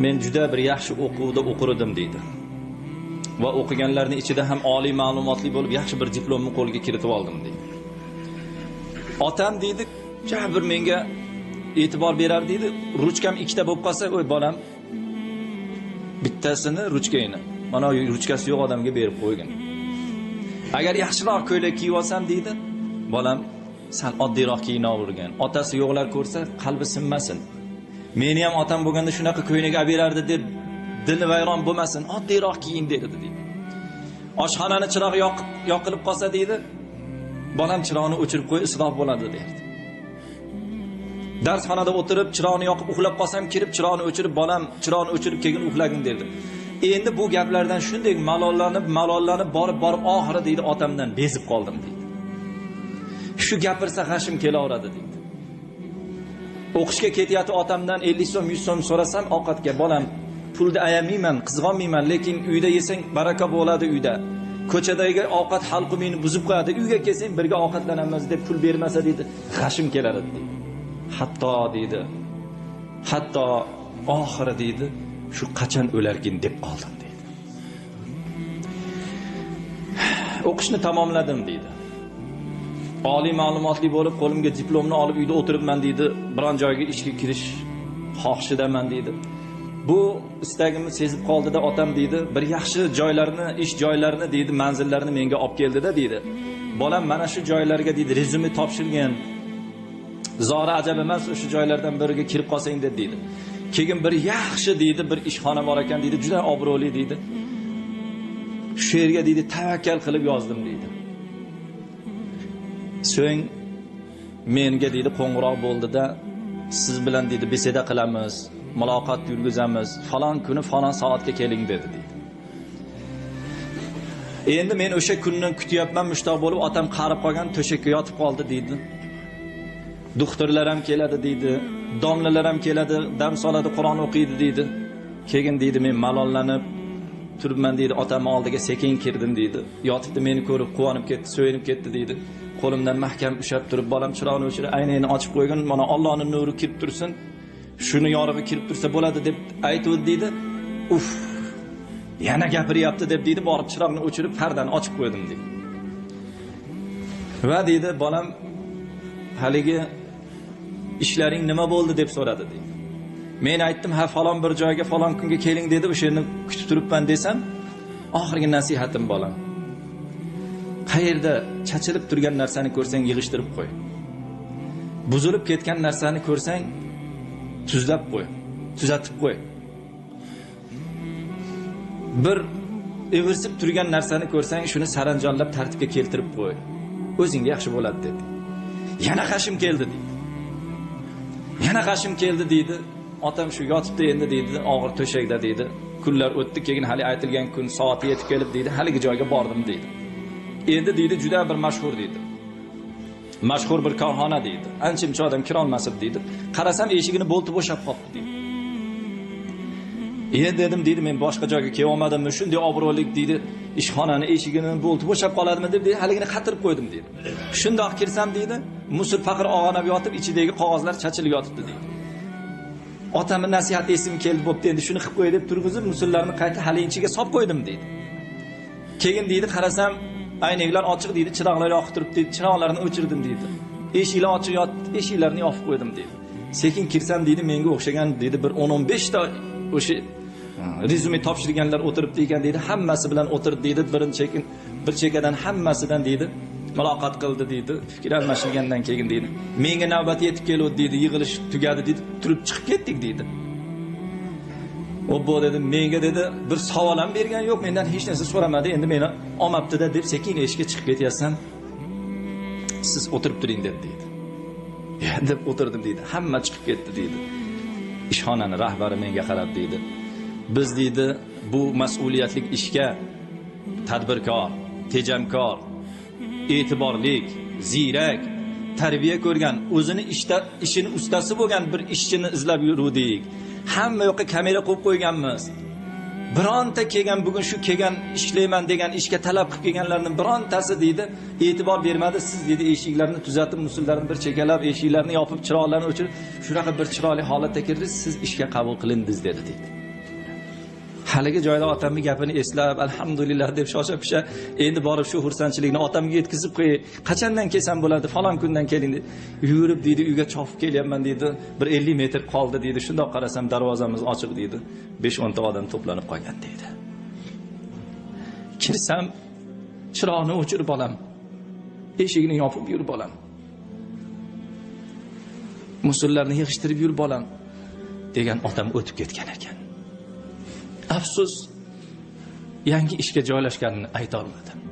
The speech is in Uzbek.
Men juda bir yaxshi o'quvda o'qirdim deydi. Va o'qiganlarning ichida ham oliy ma'lumotli bo'lib yaxshi bir diplomni qo'lga kiritib oldim deydi. Otam deydi, bir menga e'tibor berar deydi. Ruchkam ikkita bo'lib qolsa, "Oy bolam, bittasini ruchkangni, mana ruchkasi yo'q odamga berib qo'ygin. Agar yaxshiroq ko'ylak kiyib olsam deydi, bolam, sal oddiyroq kiyinavergin. Otasi yo'qlar ko'rsa qalbi sinmasin. Meni ham otam bo'lganda shunaqa ko'ylak olib berardi deb dili vayron bo'lmasin, oddiyroq kiyin derdi deydi. Oshxonani chirog'i yoqilib qolsa deydi, bolam chiroqni o'chirib qo'y, isrof bo'ladi derdi. Darsxonada o'tirib chiroqni yoqib uxlab qolsam, kirib chiroqni o'chirib, bolam chiroqni o'chirib keyin uxlagin derdi. Endi bu gaplardan shunday malollanib borib oxiri deydi otamdan bezib qoldim deydi. Shu gapirsa g'ashim kelaveradi deydi. O'qishga ketayotib otamdan 50 so'm 100 so'm so'rasam ovqatga, bolam pulni ayamayman, qizg'onmayman, lekin uyda yesang baraka bo'ladi uyda. Ko'chadagi ovqat halqumingni buzib qo'yadi, uyga kelsang birga ovqatlanamiz deb pul bermasa deydi, g'ashim keladi deydi. Hatto deydi, hatto oxiri deydi, shu qachon o'larkin deb qoldim deydi. O'qishni tamomladim deydi. Oliy ma'lumotli bo'lib qo'limga diplomni olib uyda o'tiribman deydi, biron joyga ishga kirish xohishidaman deydi. Bu istagimni sezib qoldida otam deydi, bir yaxshi joylarni, ish joylarini deydi, manzillarni menga olib keldida deydi. Bolam mana shu joylarga deydi, rezyume topshirgan. Zora ajab emas, o'sha joylardan biriga kirib qolsang deb deydi. Keyin bir yaxshi deydi, bir ishxona bor ekan deydi, juda obro'li deydi. Shu yerga deydi tavakkal qilib yozdim deydi. So'ng menga deydi qo'ng'iroq bo'ldida, siz bilan deydi beseda qilamiz, muloqot yurgizamiz, falon kuni falon soatga keling dedi deydi. Endi men o'sha kunni kutyapman, mushtoq bo'lib, otam qarib qolgan, to'shakka yotib qoldi deydi. Doktorlar ham keladi deydi, domlalar ham keladi, dam soladi, Qur'on o'qiydi deydi. Keyin deydi men malollanib turibman deydi, otamning oldiga sekin kirdim deydi. Yotibdi, meni ko'rib quvonib ketdi, so'yinib ketdi deydi. Qo'limdan mahkam ushlab turib, bolam chiroqni o'chirib, aynayni ochib qo'ygan, mana Allohning nuri kirib tursin, shuni yorug'i kirib tursa bo'ladi deb aytdi deydi. Uf, yana gapiryapti deb deydi, borib chiroqni o'chirib, pardani ochib qo'ydim deydi. Va deydi, bolam haligi ishlaring nima bo'ldi deb so'radi deydi. Men aytdim, ha falon bir joyga falon kunga keling dedi, o'sha yerni kutib turibman desam, oxirgi nasihatim bolam, qayerda chachilib turgan narsani ko'rsang yig'ishtirib qo'y. Buzilib ketgan narsani ko'rsang tuzlab qo'y, tuzatib qo'y. Bir evirsib turgan narsani ko'rsang shuni saranjomlab tartibga keltirib qo'y. O'zingga yaxshi bo'ladi dedi. Yana g'ashim keldi deydi. Yana g'ashim keldi deydi. Otam shu yotibdi endi deydi, og'ir to'shakda deydi. Kunlar o'tdi, keyin hali aytilgan kun soati yetib kelib deydi, haligi joyga bordim deydi. Endi deydi juda bir mashhur deydi. Mashhur bir korxona deydi. Ancha-muncha odam kira olmasib deydi. Qarasam eshigini bo'lti bo'shab qolibdi deydi. Endi dedim deydi, men boshqa joyga kela olmadimmi, shunday obro'lik deydi, ishxonani eshigini bo'lti bo'shab qoladimi deb deydi, haligini qatirib qo'ydim deydi. Shundoq kirsam deydi, musul faqir og'anab yotib, ichidagi qog'ozlar chachilib yotibdi deydi. Otamning nasihati esim keldi, bo'pti endi shuni qilib qo'y deb turg'izib, musullarni qayta hali ichiga solib qo'ydim deydi. Keyin deydi, qarasam aynaklar ochiq deydi, chiroqlar yoqib turibdi deydi, chiroqlarni o'chirdim deydi. Eshiklar ochiq yotdi, eshiklarni yopib qo'ydim deydi. Sekin kirsam deydi, menga o'xshagan deydi bir 10-15 ta o'sha rezyume topshirganlar o'tiribdi ekan deydi, hammasi bilan o'tirdi deydi, bir chekadan hammasidan deydi muloqot qildi deydi, fikr almashilgandan keyin deydi, menga navbat yetib keldi deydi, yig'ilish tugadi deydi, turib chiqib ketdik deydi. Obbo dedim, menga dedi bir savol ham bergan yo'q, mendan hech narsa so'ramadi, endi meni olmabdi-da deb sekin eshikka chiqib ketyapsam, siz o'tirib turing dedi deydi. Ya deb o'tirdim deydi, hamma chiqib ketdi deydi. Ishxonani rahbari menga qarab deydi, biz deydi bu mas'uliyatli ishga tadbirkor, tejamkor, e'tiborlik, ziyrak, tarbiya ko'rgan, o'zini ishini ustasi bo'lgan bir ishchini izlab yuruvdik. Hamma yoqqa kamera qo'yib qo'yganmiz. Bironta kelgan, bugun shu kelgan ishlayman degan ishga talab qilib kelganlarning birontasi deydi e'tibor bermadi. Siz deydi eshiklarni tuzatib, musullarni bir chekalab, eshiklarni yopib, chiroqlarni o'chirib, shunaqa bir chiroyli holatda kirdingiz, siz ishga qabul qilindingiz dedi deydi. Haligi joyda otamning gapini eslab, alhamdulillah deb shosha pisha endi borib shu xursandchilikni otamga yetkazib qo'yay. Qachondan kelsam bo'ladi? Falon kundan keling dedi. Yurib deydi, uyga chopib kelyapman deydi. Bir 50 metr qoldi deydi. Shundoq qarasam darvozamiz ochiq deydi. 5-10 ta odam to'planib qolgan deydi. Kirsam chiroqni o'chirib bolam. Eshigini yopib yur bolam. Musullarni yig'ishtirib yur bolam degan otam o'tib ketgan ekan. Afsus, yangi ishga joylashganini ayta olmadim.